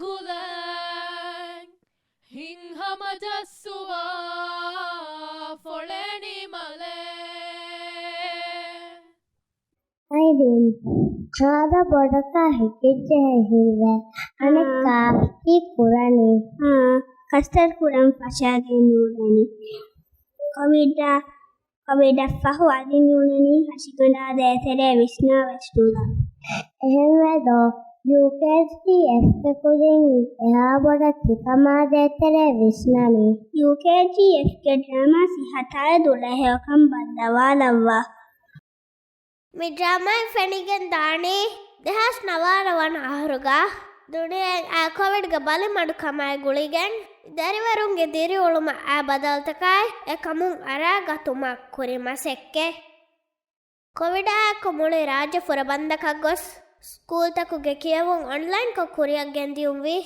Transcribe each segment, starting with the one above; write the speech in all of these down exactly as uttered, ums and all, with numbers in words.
ކުލައިން ހިތްހަމަޖައްސުވާ ފޮޅެނި މަލެއް. އައިރީން، ހާދަ ބޮޑަކާ ހިކިއްޖެހޭ ހީވޭ. އަނެއްކާ އާ. ކީއް ކުރަނީ؟ އާ، ކަސްޓަޑް ކުރަން ފަށާގެން ނޫޅެނީ. ކޮވިޑާ، ކޮވިޑަށްފަހު އަދި ނޫޅެނީ ހަށިގަނޑާ ދޭތެރޭ ވިސްނާ ވެސް ނުލާ. އެހެންވެދޯ، ޔޫކޭޖީ އެފްގެ ކުދިން އެހާ ބޮޑަށް ތިކަމާ ދޭތެރޭ ވިސްނަނީ. ޔޫކޭޖީ އެފްގެ ޑްރާމާ ސިހަތާއެއް ދުޅަހެޔޮކަން ބައްލަވާލައްވާ. މި ޑްރާމާއިން ފެނިގެން ދާނީ ދެހާސް ނަވާރަ ވަނަ އަހަރުގަ ދުނިޔެއާ ކޮވިޑްގެ ބަލިމަޑުކަމާއި ގުޅިގެން، ދަރިވަރުންގެ ދިރިއުޅުމަށް އާ ބަދަލުތަކާއި އެކަމުން އަރާގަތުމަށް ކުރި މަސައްކަތް. ކޮވިޑާއެކު މުޅި ރާއްޖެ ފުރަބަންދަކަށް ގޮސް، ސްކޫލްތަކުގެ ކިޔެވުން އޮންލައިންކޮށް ކުރިއަށް ގެންދިޔުންވީ.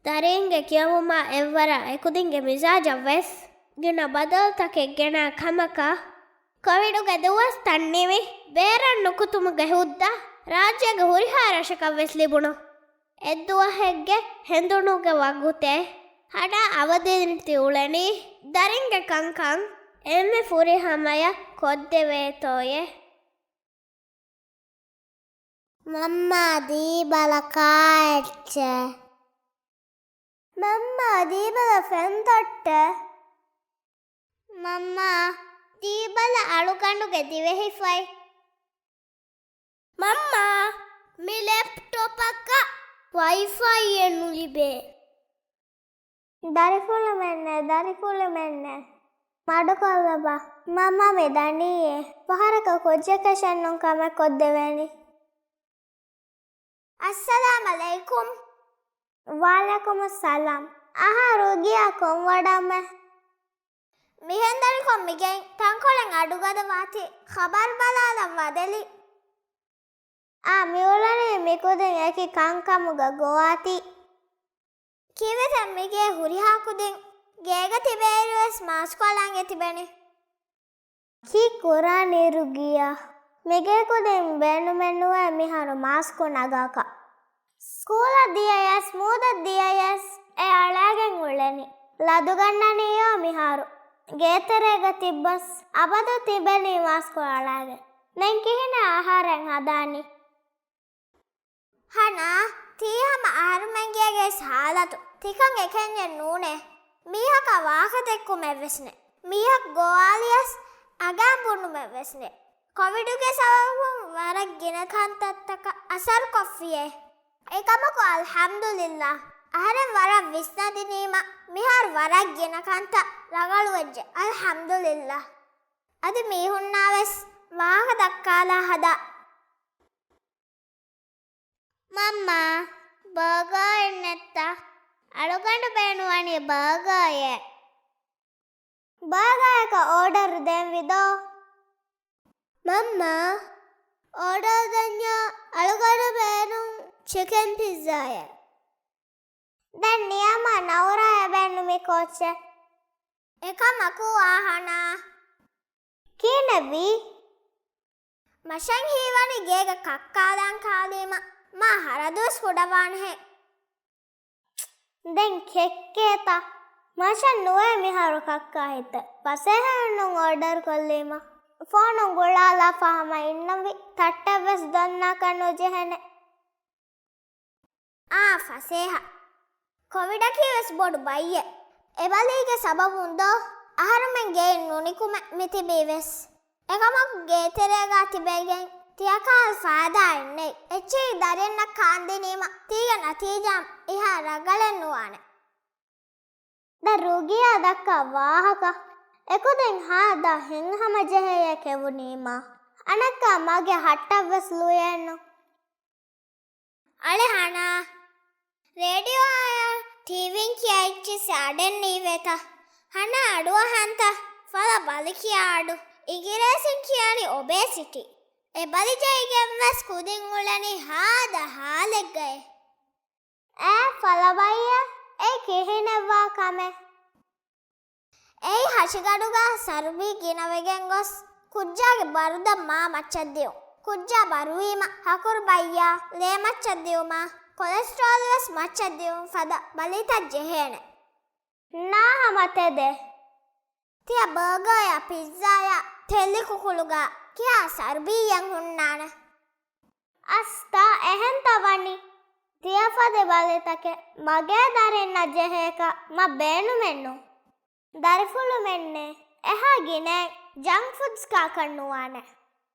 ދަރީންގެ ކިޔެވުމާ އެއްވަރަށް އެކުދިންގެ މިޒާޖަށްވެސް ގިނަ ބަދަލުތަކެއް ގެނައި ކަމަކަށް، ކޮވިޑުގެ ދުވަސްތައް ނިމި، ބޭރަށް ނުކުތުމުގެ ހުއްދަ ރާއްޖޭގެ ހުރިހާ ރަށަކަށް ވެސް ލިބުނު. އެއްދުވަހެއްގެ ހެނދުނުގެ ވަގުތެއް ހަނާ އަވަދިވެ ތިއުޅެނީ ދަރިންގެ ކަންކަން އެންމެ ފުރިހަމަޔަށް ކޮށްދެވޭތޯއޭ. މަންމާ ދީބަލަ ކާ އެއްޗެއް؟ މަންމާ ދީބަލަ ފެންތައްޓެއް؟ މަންމާ ދީބަލަ އަޅުގަނޑުގެ ދިވެހި ފައި؟ މަންމާ، މި ލެޕްޓޮޕަކަށް ވައިފައިއެއް ނުލިބޭ. ދަރިފުޅުމެންނޭ، ދަރިފުޅުމެންނޭ. މަޑުކޮށްލަބަ. މަންމާ މި ދަނީއޭ. ފަހަރަކަށް ކުއްޖަކަށެއްނޫން ކަމެއް ކޮށްދެވޭނީ. އައްސަލާމް އަލައިކުމް. ވަޢަލައިކުމުއްސަލާމް. އަހާ ރުގިޔާ ކޮން ވަޑަމެ؟ މިހެން ދަނިކޮށް މިގެއިން ތަންކޮޅެއް އަޑުގަދަ ވާތީ ޚަބަރު ބަލާލަން ވަދެލި. އާ، މިއުޅެނީ މިކުދިން އެކި ކަންކަމުގަ ގޮވާތީ. ކީއްވެތަ މިގޭ ހުރިހާ ކުދިން ގޭގަ ތިބޭއިރުވެސް މާސްކު އަޅާން އެ ތިބެނީ. ކީއް ކުރާނީ ރުގިޔާ؟ މިގޭ ކުދިން ބޭނުމެއް ނުވޭ މިހާރު މާސްކު ނަގާކަށް. ސްކޫލަށް ދިޔަޔަސް، މޫދަށް ދިޔަޔަސް އެ އަޅާގެން އުޅެނީ. ލަދުގަންނަނީޔޯ މިހާރު. ގޭތެރޭގަ ތިއްބަސް އަބަދު ތިބެނީ މާސްކު އަޅާގެން. ދެން ކިހިނެއް އަހަރެން ހަދާނީ؟ ހަނާ، ތީ ހަމަ އަހަރުމެންގޭގެ ހާލަތު. ތިކަން އެކަންޏެއް ނޫނޭ. މީހަކަށް ވާހަކަ ދެއްކުމެއްވެސް ނެތް. މީހަކު ގޮވާލިޔަސް އަގާން ބުނުމެއްވެސް ނެތް. ކޮވިޑުގެ ސަބަބުން ވަރަށް ގިނަ ކަންތައްތަކަށް އަސަރުކޮށްފިޔޭ. އެކަމަކު އަލްޙަމްދުލިއްލާ، އަހަރެން ވަރަށް ވިސްނަދިނީމަ މިހާރު ވަރަށް ގިނަ ކަންތައް ރަނގަޅުވެއްޖެ. އަލްޙަމްދުލިއްލާ. އަދި މީހުންނާވެސް ވާހަކަ ދައްކާލާ ހަދާ. މަންމާ، ބާގާއެއް ނެއްތަ؟ އަޅުގަނޑު ބޭނުންވަނީ ބާގާއެއް. ބާގާއަކަށް އޯޑަރު ދޭންވީ ދޯ؟ މަންމާ، އޯޑަރު ދެންޏާ އަޅުގަނޑު ބޭނުން ޗިކެން ޕިއްޒާއެއް. ދެން ނިޔާމާ ނައުރާޔާ ބޭނުމީ ކޯއްޗެއް؟ އެކަމަކު އާ ހަނާ. ކިހިނެއްވީ؟ މަށަށް ހީވަނީ ގޭގަ ކައްކާލާން ކާލީމަ މާ ހަރަދުވެސް ކުޑަވާނެހެން. ދެން ކެއްކޭތަ؟ މަށަށް ނުވޭ މިހާރު ކައްކާ ހިތެއް. ފަސޭހައެއްނޫން އޯޑަރު ކޮށްލީމަ. ފޯނުން ގުޅާލާފަ ހަމަ އިންނަންވީ. ތައްޓެއްވެސް ދޮންނާކަށް ނުޖެހޭނެ. އާ، ފަސޭހަ. ކޮވިޑަކީ ވެސް ބޮޑު ބައްޔެއް. އެބަލީގެ ސަބަބުން ދޯ އަހަރުމެން ގެއިން ނުނިކުމެ މިތިބީ ވެސް. އެކަމަކު ގޭތެރޭގާ ތިބެގެން ތިޔަކަހަލަ ފާއިދާއެއް ނެތް. އެއްޗެހި ދަރިންނަށް ކާންދިނީމަ ތީގެ ނަތީޖާ އިހާ ރަނގަޅެއް ނުވާނެ. ދަ ރުގިޔާ ދައްކާ ވާހަކަ. އެކުދިން ހާދަ ހިތްހަމަޖެހޭ ކެވުނީމަ. އަނެއްކާ މަގެ ހައްޓަށްވެސް ލުޔެއްނު. އަޅެ ހަނާ، ރޭޑިއޯއާ ޓީވީން ކިޔާ އެއްޗިއްސެއް އަޑެއް ނީވޭތަ؟ ހަނާ އަޑުއަހަންތަ؟ ފަލަ ބަލި ކިޔާ އަޑު. އިނގިރޭސިން ކިޔާނީ އޮބޭސިޓީ. އެ ބަލި ޖައިގެން ވެސް ކުދިން އުޅެނީ ހާދަ ހާލެއްގައި. އޭ ފަލަ ބައްޔޭ، އެއީ ކިހިނެއްވާ ކަމެއް؟ އެއީ ހަށިގަނޑުގަ ސަރުބީ ގިނަވެގެން ގޮސް، ކުއްޖާގެ ބަރުދަށް މާ މައްޗަށް ދިއުން. ކުއްޖާ ބަރުވީމަ ހަކުރު ބައްޔާ ލޭ މައްޗަށް ދިއުމާ، ކޮލެސްޓްރޯލް ވެސް މައްޗަށް ދިއުން ފަދަ ބަލިތައް ޖެހޭނެ. ނާ ހަމަ ތެދެއް. ތިޔަ ބަރގާޔާ ޕިއްޒާޔާ ތެލި ކުކުޅުގަ ކިހާ ސަރުބީއެއް ހުންނާނެ؟ އަސްތާ އެހެންތަ ވަނީ؟ ތިޔަ ފަދަ ބަލިތަކެއް މަގޭ ދަރިންނަށް ޖެހޭކަށް މަ ބޭނުމެއްނު. ދަރިފުޅުމެންނޭ އެހާ ގިނައިން ޖަންކް ފުޑްސް ކާކަށް ނުވާނެ.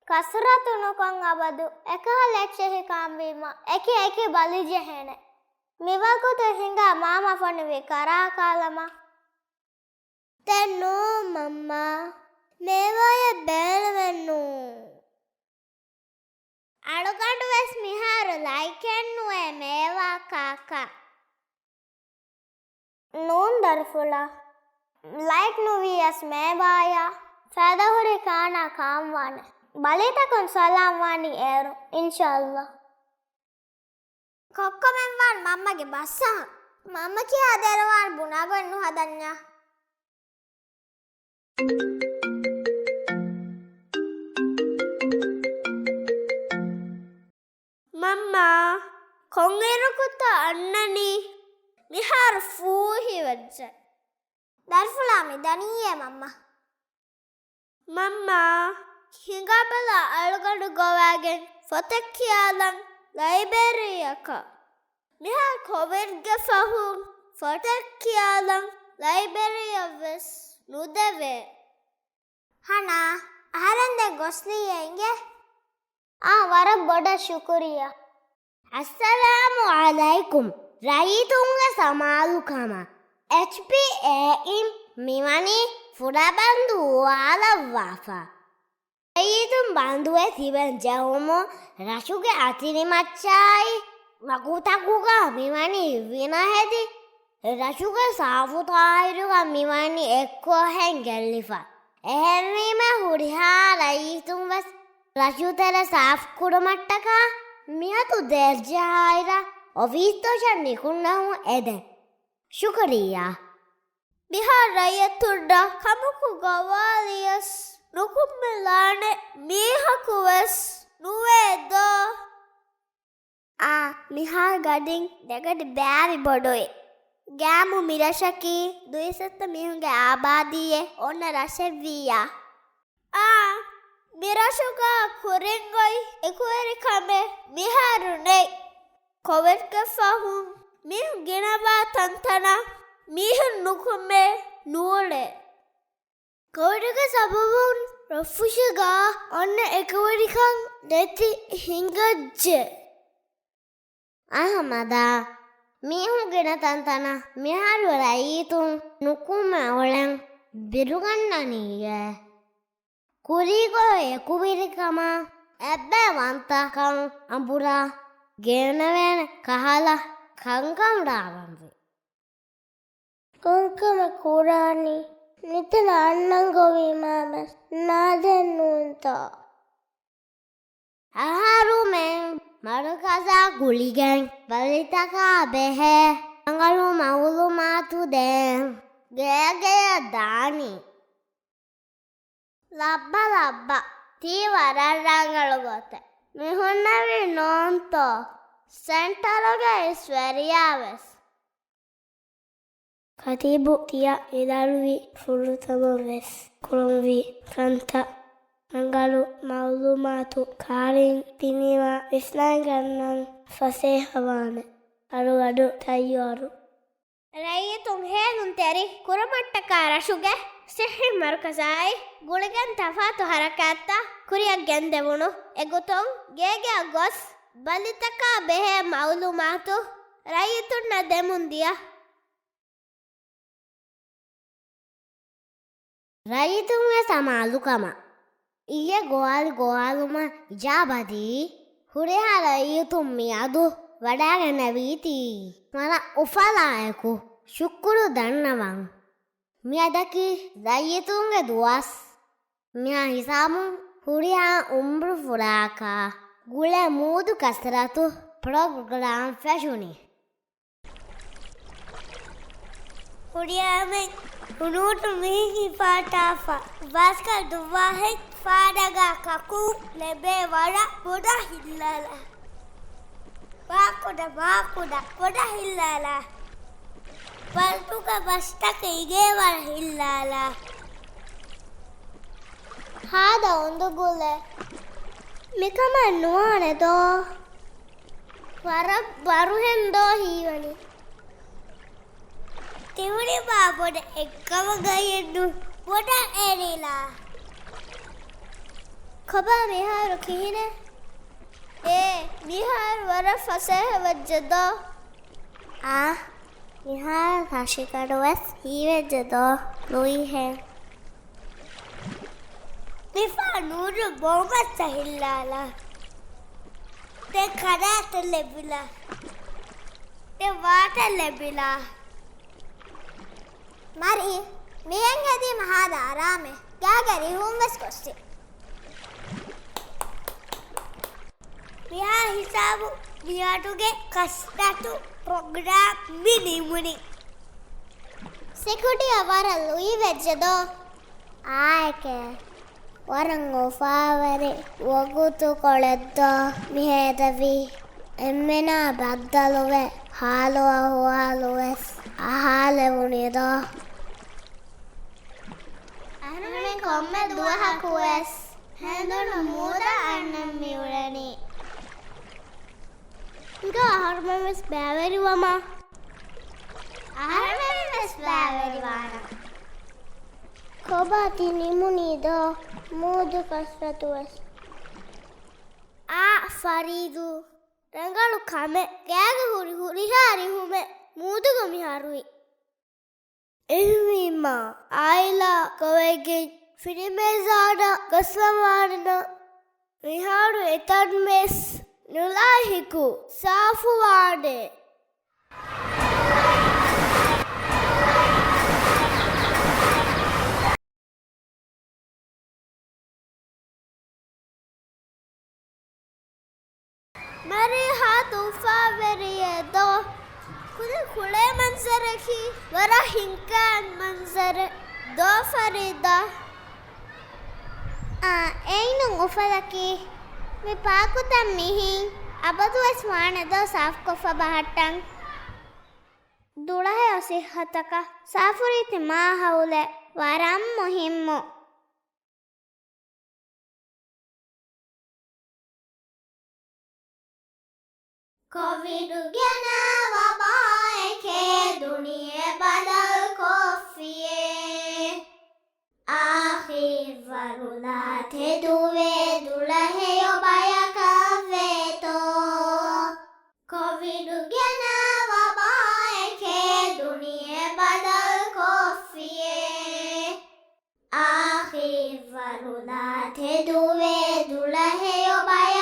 ކަސްރަތު ނުކޮށް އަބަދު އެކަހަލަ އެއްޗެހި ކާންވީމަ އެކި އެކި ބަލި ޖެހޭނެ. މިވަގުތު ހިނގާ މާމަ ފޮނުވި ކަރާ ކާލަމާ. ދެން ނޫން މަންމާ، މޭވާއެއް ބޭނުމެއް ނޫން. އަޅުގަނޑު ވެސް މިހާރު ލައިކެއް ނުވޭ މޭވާ ކާކަށް. ނޫން ދަރިފުޅާ، ލައިކް ނުވިޔަސް މޭވާޔާ ފައިދާ ހުރި ކާނާ ކާންވާނެ. ބަލިތަކުން ސަލާމް ވާނީ އޭރު، އިންޝާﷲ. ކޮއްކޮމެން ވާން މަންމަގެ ބަސްއަހަން. މަންމަ ކިހާ ދެރަވާން ބުނާގޮތް ނުހަދަންޏާ. މަންމާ، ކޮންއިރަކުތަ އަންނަނީ؟ މިހާރު ފޫހިވެއްޖެ. ދަރިފުޅާ މި ދަނީއޭ މަންމާ. މަންމާ، ހިނގާބަލަ އަޅުގަނޑު ގޮވާގެން ފޮތެއް ކިޔާލަން ލައިބްރަރީއަކަށް. މިހާރު ކޮވިޑްގެ ފަހުން ފޮތެއް ކިޔާލަން ލައިބްރަރީއަށް ވެސް ނުދެވޭ. ހަނާ، އަހަރެން ދެން ގޮސްލީ އެނގޭ. އާ، ވަރަށް ބޮޑަށް ޝުކުރިއްޔާ. އައްސަލާމު ޢަލައިކުމް. ރައްޔިތުންގެ ސަމާލުކަމަށް އެޗްޕީއޭއިން މިވަނީ ފުރަބަންދު އުވާލައްވާފަ. ރައްޔިތުން ބަންދުވެ ތިބެން ޖެހުމުން ރަށުގެ އަތިރިމައްޗާއި ވަގުތަކުގަ މިވަނީ ވިނަހެދި، ރަށުގެ ސާފުތާހިރުގަ މިވަނީ އެއްކޮށް ހެން ގެއްލިފަ. އެހެންވީމަ ހުރިހާ ރައްޔިތުން ވެސް ރަށުތެރެ ސާފުކުރުމަށްޓަކާ މިއަދު ދެރަޖަ ހައިރަށް އޮފީސްތައް ނިކުންނަހުން އެދެން. ޝުކުރިއްޔާ. މިހާރު ރައްޔިތުންނަށް ކަމަކު ގޮވާލިޔަސް ނުކުންމެލާނެ މީހަކު ވެސް ނުވޭ ދޯ؟ އާ، މިހާރު ގަޑިން ދެގަޑި ބައިވެރި ބޮޑުވި. ގާމު މިރަށަކީ ދުއިސައްތަ މީހުންގެ އާބާދީއެއް އޮންނަ ރަށެއްވިއްޔާ. އާ، މިރަށުގަ ކުރިން އޮތް އެކުވެރިކަމެއް މިހާރު ނެތް. ކޮވިޑްގެ ފަހުން މީހުން ގިނަވާ ތަންތަނަށް މީހުން ނުކުމެ ނޫޅޭ. ކޮވިޑުގެ ސަބަބުން ރަށްފުށުގަ އޮންނަ އެކުވެރިކަން ނެތި ހިނގައްޖެ. އަހަމަދާ، މީހުން ގިނަ ތަންތަނަށް މިހާރު ރައްޔިތުން ނުކުމެ އުޅެން ބިރުގަންނަނީއޭ. ކުރީގޮތް އެކުވެރިކަމާ އެއްބަޔަށް ވަންތަކަން އަނބުރާ ގެނެވޭނެ ކަހަލަ ކަންކަން ރާވަންވީ. ކޮންކަމެއް ކުރާނީ؟ މިތަނަށް އަންނަން ގޮވީމާ ވެސް ނާދެއް ނޫންތޯ؟ އަހަރުމެން މަރުކަޒާ ގުޅިގެން ބަލިތަކާ ބެހޭ ރަނގަޅު މައުލޫމާތު ދޭން ގޭގެޔަށް ދާނީ. ލައްބަ ލައްބަ، ތީ ވަރަށް ރަނގަޅު ގޮތެއް. މި ހުންނެވީ ނޫންތޯ؟ ސެންޓަރުގެ އިސްވެރިޔާ ވެސް. ކަތީބު ތިޔަ ވިދާޅުވި ފުރަތަމަ ވެސް ކުރަންވީ ކަންތައް ރަނގަޅު މައުލޫމާތު ކާރިން ދިނީމާ ވިސްނަން ގަންނަން ފަސޭހަވާނެ. އަޅުގަޑު ތައްޔާރު. ރައްޔިތުން ހޭލުންތެރި ކުރުމަށްޓަކާ ރަށުގެ ސިއްހީ މަރުކަޒާއި ގުޅިގެން ތަފާތު ހަރަކާތްތައް ކުރިއަށް ގެންދެވުނު. އެގޮތުން ގޭގެއަށް ގޮސް ބަލިތަކާ ބެހޭ މައުލޫމާތު ރައްޔިތުންނަށް ދެމުން ދިޔަ. ރައްޔިތުންގެ ސަމާލުކަމަށް އިއްޔެ ގޮވާލި ގޮވާލުމަށް އިޖާބަދީ ހުރިހާ ރައްޔިތުން މިއަދު ވަޑައިގެންނެވީތީ ވަރަށް އުފަލާއެކު ޝުކުރު ދަންނަވަން. މިއަދަކީ ރައްޔިތުންގެ ދުވަސް. މިހާ ހިސާބުން ހުރިހާ އުމުރު ފުރާކާ ގުޅޭ މޫދު ކަސްރަތު ޕްރޮގްރާމް ފެށުނީ. ހުރިހާމެން ހުނޫޓު މިހިން ހިފާޓާފަ ބަސްގަ ދުވަހެއް ފާޑަގާ ކަކޫ ލެބޭ ވަރަށް ބޮޑަށް ހިއްލަލަ. މާކުޑަ، މާކުޑަ، ބޮޑަށް ހިއްލާލާ. ބަނޑުގަ ބަސްތަކެއް އިނގޭ ވަރަށް ހިއްލާލާ. ހާދަ އުނދަގުލެއް. މިކަމަށް ނުވާނެ ދޯ. ވަރަށް ބަރުހެން ދޯ ހީވަނީ. ތިވުނި މާ ބޮޑަށް އެއްކަމަކަށް އެއްނު. ބޮޑަށް އެރީލާ. ކޮބާ މިހާރު ކިހިނެއް؟ އޭ، މިހާރު ވަރަށް ފަސޭހަ ވެއްޖެ ދޯ. އާ، މިހާރު ހަށިގަނޑު ވެސް ހީވެއްޖެ ދޯ. ލުއިހެން. މިފާ ނޫރު ބޯމައްޗަށް ހިއްލާލާ. ދެން ކަރާތެއް ލެބިލާ. ދެން ވާޓަށް ލެބިލާ. މަރި، މިހެން ހެދީމަ ހާދަ އަރާމެއް. ގާގަ ރިހުން ވެސް ގޮއްސި. މިހާ ހިސާބު މިއަޑުގެ ކަސްރަތު ޕްރޮގްރާމް މި ނިމުނީ. ސިކުޑިއަށް ވަރަށް ލުއިވެއްޖެ ދޯ. އާއެކޭ. ވަރަށް އުފާވެރި ވަގުތުކޮޅެއް ދޯ މި ހޭދަވީ. އެންމެނާ ބައްދަލުވެ، ހާލު އަހުވާލު ވެސް އަހާލެވުނީ ދޯ. އަހަރުމެން ކޮންމެ ދުވަހަކު ވެސް ހެނދުނު މޫދަށް އަންނަން މިއުޅެނީ. ހިނގާ އަހަރުމެން ވެސް ބައިވެރިވަމާ. އަހަރުމެން ވެސް ބައިވެރިވާނަން. ކޮބާ ތި ނިމުނީ ދޯ މޫދު ކަސްރަތު ވެސް؟ އާ، ފަރީދޫ. ރަނގަޅު ކަމެއް. ގާގަ ހުރި ހުރިހާ ރިހުމެއް މޫދުގަ މިހާރު ހުރި. އެހެންވީމާ، އާއިލާ ގޮވައިގެން ފިރިމޭޒާރަށް ގޮސްފަވާނެނަ، މިހާރު އެތަން ވެސް ނުލާހިކު ސާފުވާނެ. މަރި ހާދަ އުފާވެރިއެއް ދޯ. ކުދި ކުޅޭ މަންޒަރަކީ ވަރަށް ހިންގާން މަންޒަރެއް ދޯ ފަރީދާ. އާ، އެއިނުން އުފަލަކީ މި ޕާކުތައް މިހިން އަބަދުވެސް ވާނެ ދޯ ސާފުކޮށްފަ ބަހައްޓަން. ދުޅަހެޔޮ ސިއްހަތަކަށް ސާފުރީތި މާހައުލެއް ވަރަށް މުހިއްމު. ކޮވިޑުގެ ނަޔަ ވަބާއެކޭ ދުނިޔެ ބަދަލުކޮށްފިޔޭ. އާޚިރުވަރުލާ ތެދުވޭ ދުޅަހެޔޮ ބަޔަކަށްވޭތޯ. ކޮވިޑުގެ ނަޔަ ވަބާއެކޭ ދުނިޔެ ބަދަލުކޮށްފިޔޭ. އާޚިރުވަރުލާ ތެދުވޭ ދުޅަހެޔޮ ބަޔަކަށް